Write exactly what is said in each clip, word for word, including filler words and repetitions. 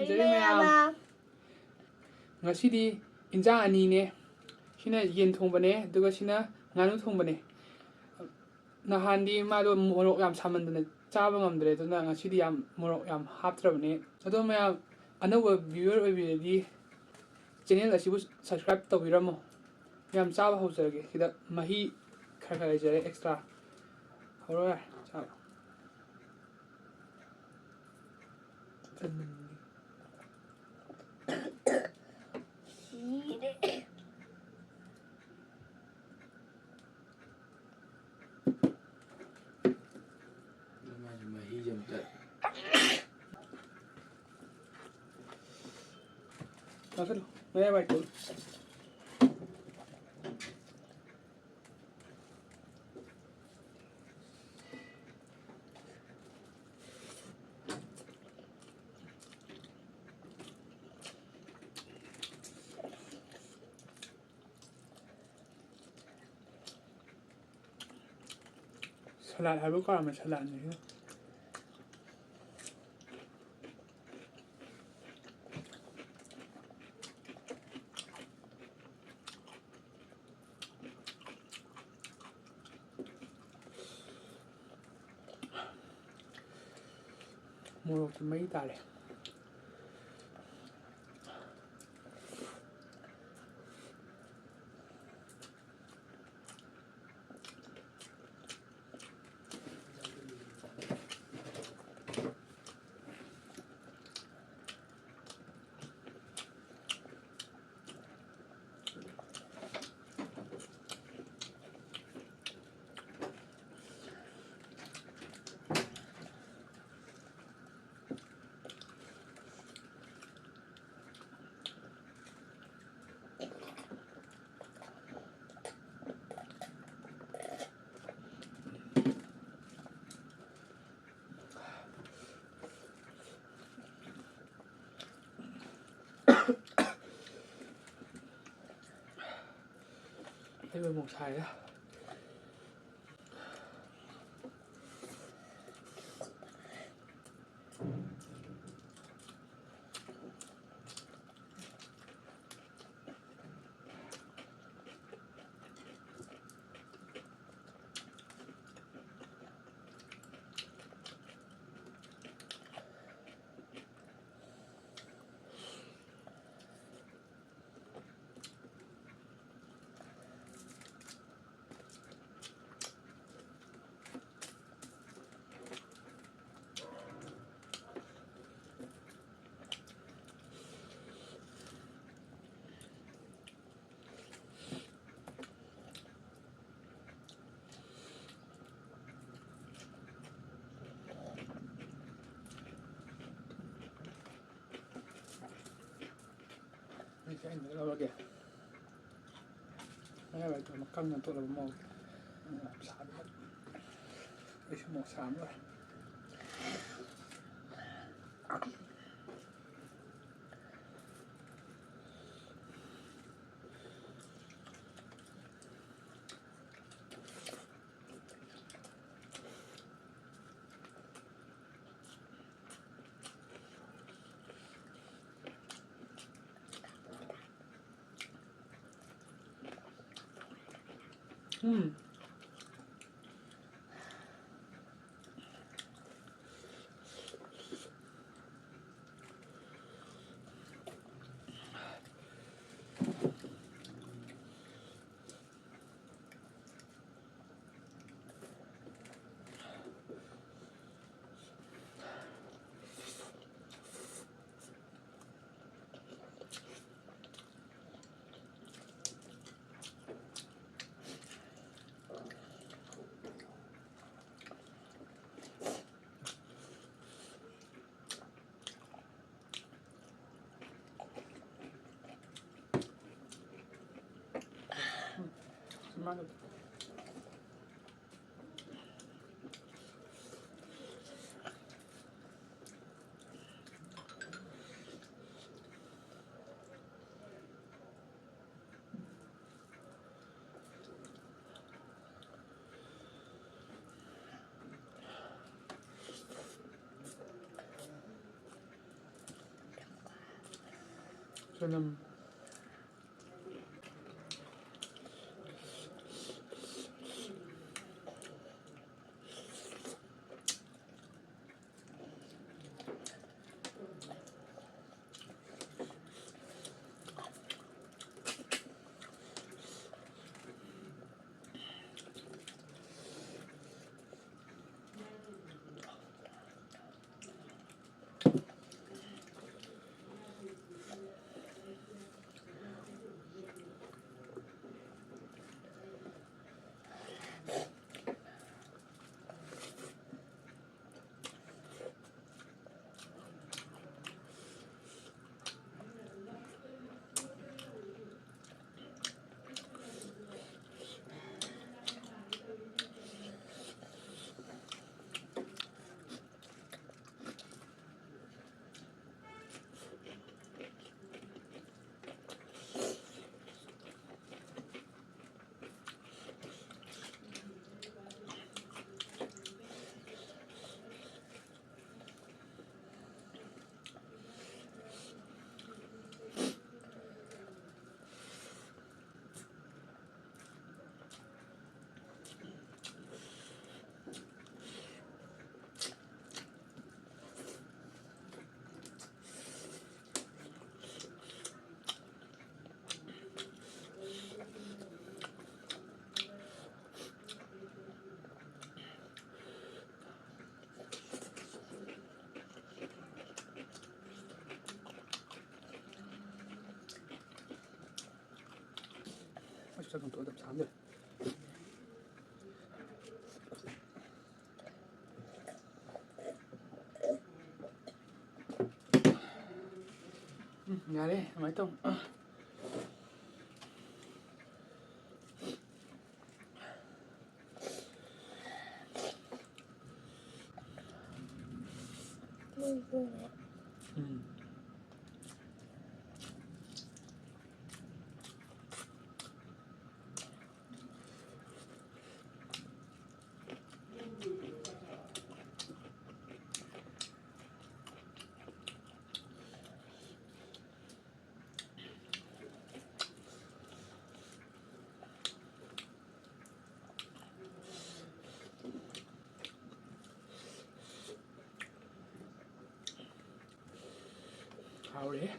ꯐꯖꯔꯦ ꯃꯌꯥꯝ꯫ ꯉꯁꯤꯗꯤ ꯏꯟꯖꯥꯡ ꯑꯅꯤꯅꯦ꯫ ꯁꯤꯅ ꯌꯦꯟ ꯊꯣꯡꯕꯅꯦ, ꯑꯗꯨꯒ ꯁꯤꯅ ꯉꯥꯅꯨ ꯊꯣꯡꯕꯅꯦ꯫ ꯅꯍꯥꯟꯗꯤ ꯃꯥꯗꯣ ꯃꯣꯔꯣꯛ ꯌꯥꯝ ꯁꯥꯃꯟꯗꯅ ꯆꯥꯕ ꯉꯝꯗ꯭ꯔꯦ, ꯑꯗꯨꯅ ꯉꯁꯤꯗꯤ ꯌꯥꯝ ꯃꯣꯔꯣꯛ ꯌꯥꯝ ꯍꯥꯞꯇ꯭ꯔꯕꯅꯦ꯫ ꯑꯗꯣ ꯃꯌꯥꯝ ꯑꯅꯧꯕ viewer ꯑꯣꯏꯕꯤꯔꯗꯤ channel ꯑꯁꯤꯕꯨ subscribe ꯇꯧꯕꯤꯔꯝꯃꯣ꯫ ꯌꯥꯝ ꯆꯥꯕ ꯍꯧꯖꯔꯒꯦ꯫ ꯁꯤꯗ ꯃꯍꯤ ꯈꯔ ꯈꯔ ꯂꯩꯖꯔꯦ extra꯫ ꯍꯧꯔꯣ ꯌꯥꯔꯦ ꯆꯥꯕ꯫ ꯁꯤꯔꯦ꯫ ꯃꯥꯁꯨ ꯃꯍꯤꯁꯦ ꯑꯝꯇ ꯆꯥꯁꯜꯂꯨ꯫ ꯃꯌꯥꯏ ꯋꯥꯏ ꯇꯧ꯫ Salad ꯍꯥꯏꯕ ꯀꯥꯎꯔꯝꯃꯦ, saladꯅꯤ ꯁꯤꯅ꯫ ꯃꯣꯔꯣꯛꯇꯤ ꯃꯩ ꯇꯥꯔꯦ꯫ ꯑꯩꯕꯨ ꯑꯃꯨꯛ ꯁꯥꯏꯗ꯫ ꯁꯤ ꯑꯩꯅ ꯂꯧꯔꯒꯦ꯫ ꯃꯌꯥꯏ ꯋꯥꯏꯗꯣ ꯑꯃ ꯀꯪꯅ ꯇꯣꯠꯂꯕ ꯃꯣꯔꯣꯛ꯫ ꯌꯥꯝ ꯁꯥꯕ꯫ ꯑꯩꯁꯨ ꯃꯣꯔꯣꯛ ꯁꯥꯕ ꯂꯣꯏꯔꯦ꯫ ꯎꯝ꯫ ꯆꯅꯝ꯫ ꯆꯥꯛ ꯊꯣꯡ ꯇꯣꯛꯑ ꯑꯗꯨꯝ ꯁꯥꯍꯟꯗꯣꯏ꯫ ꯎꯝ, ꯌꯥꯔꯦ, ꯑꯗꯨꯃꯥꯏꯅ ꯇꯧ꯫ ꯎꯝ꯫ ꯍꯥꯎꯔꯦ꯫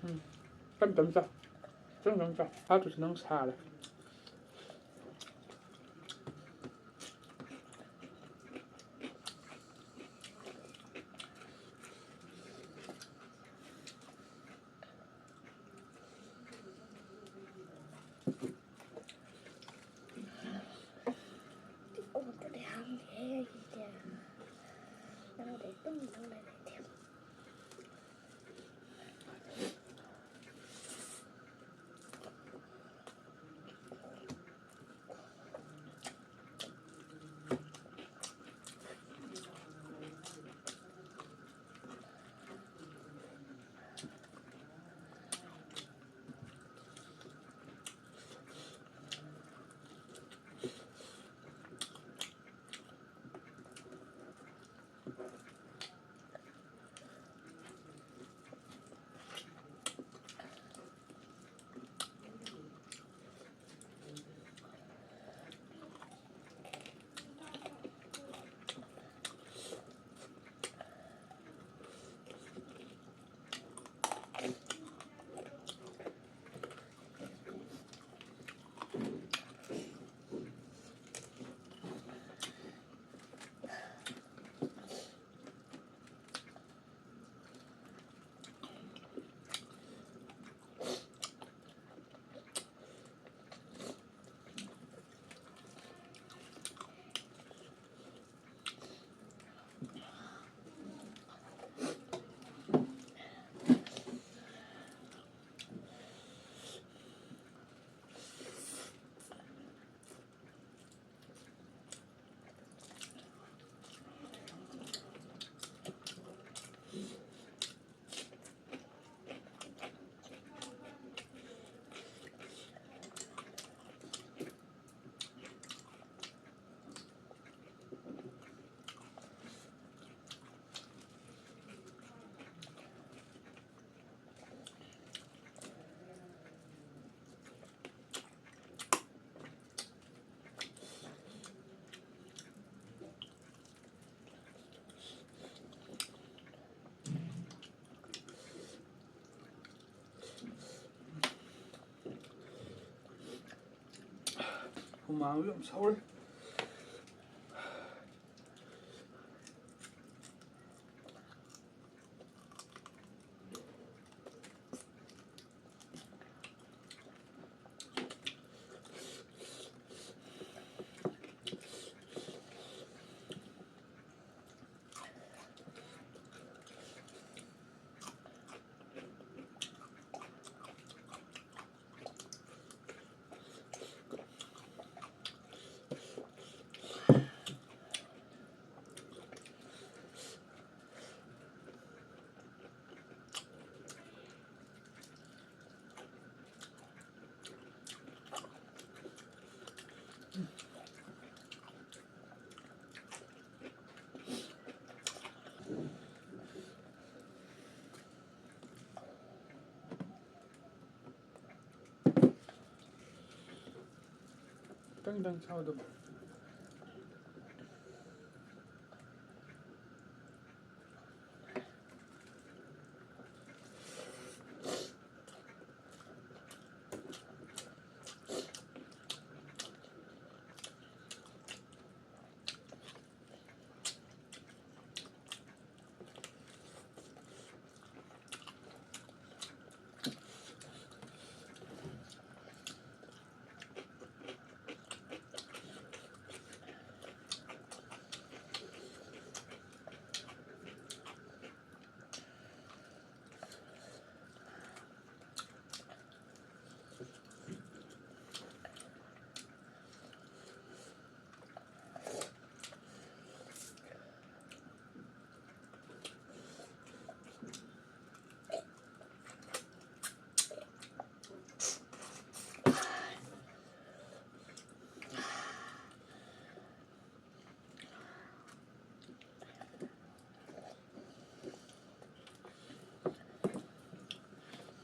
ꯎꯝ꯫ ꯇꯞ ꯇꯞ ꯆꯥꯎ꯫ ꯇꯞ ꯇꯞ ꯆꯥꯎ꯫ ꯍꯥꯞꯇ꯭ꯔꯁꯨ ꯅꯪ ꯁꯥꯔꯦ꯫ ꯑꯣꯟꯇꯗꯤ ꯍꯥꯡꯗꯦꯍꯦ ꯑꯩꯒꯤꯗꯤ꯫ ꯅꯪꯗꯤ ꯑꯗꯨꯝ ꯅꯪ ꯂꯩꯔꯗꯤ꯫ ꯍꯨꯃꯥꯡꯁꯨ ꯌꯥꯝ ꯁꯧꯔꯦ꯫ ꯈꯤꯇꯪ ꯈꯤꯇꯪ ꯆꯥꯎꯗꯕ꯫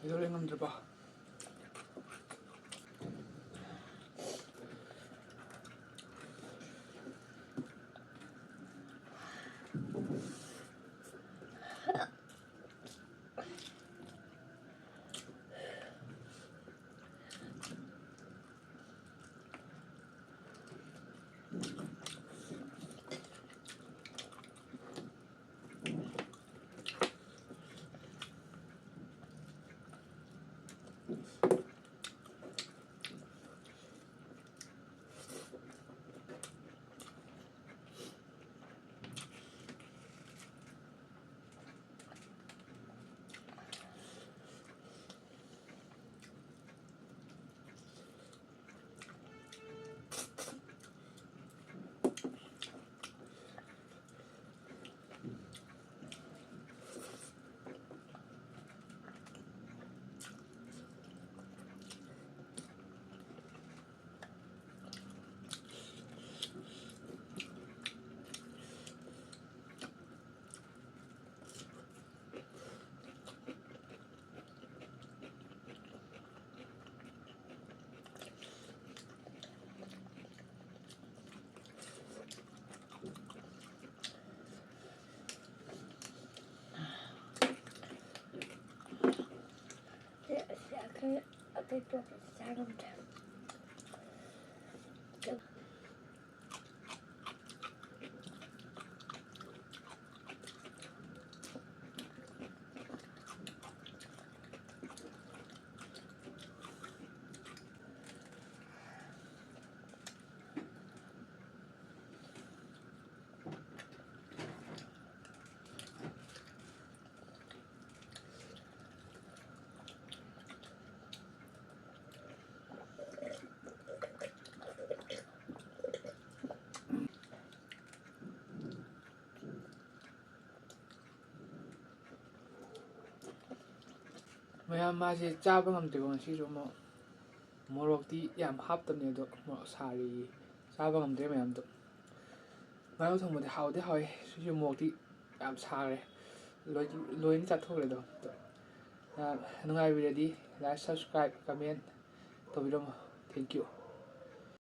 ꯀꯩꯗꯧꯔꯦ ꯉꯝꯗ꯭ꯔꯕꯣ? ꯑꯇꯩ ꯄꯣꯠꯇꯨꯗꯤ ꯆꯥ ꯉꯝꯗ꯭ꯔꯦ꯫ ꯃꯌꯥꯝ, ꯃꯥꯁꯦ ꯆꯥꯕ ꯉꯝꯗꯦꯕ ꯉꯁꯤꯁꯨ꯫ ꯑꯃꯨꯛ ꯃꯣꯔꯣꯛꯇꯤ ꯌꯥꯝ ꯍꯥꯞꯇꯕꯅꯦ, ꯑꯗꯣ ꯃꯣꯔꯣꯛ ꯁꯥꯔꯤ, ꯆꯥꯕ ꯉꯝꯗ꯭ꯔꯦ ꯃꯌꯥꯝꯗꯣ꯫ ꯉꯥꯅꯨ ꯊꯣꯡꯕꯗꯤ ꯍꯥꯎꯗꯤ ꯍꯥꯎꯋꯦ, ꯁꯤꯁꯨ ꯃꯣꯔꯣꯛꯇꯤ ꯌꯥꯝ ꯁꯥꯈ꯭ꯔꯦ꯫ ꯂꯣꯏ-, ꯂꯣꯏꯅ ꯆꯥꯊꯣꯛꯈ꯭ꯔꯦ ꯑꯗꯣ꯫ ꯑꯗꯣ, ꯑ, ꯅꯨꯡꯉꯥꯏꯕꯤꯔꯗꯤ like, subscribe, comment ꯇꯧꯕꯤꯔꯝꯃꯣ꯫ Thank you꯫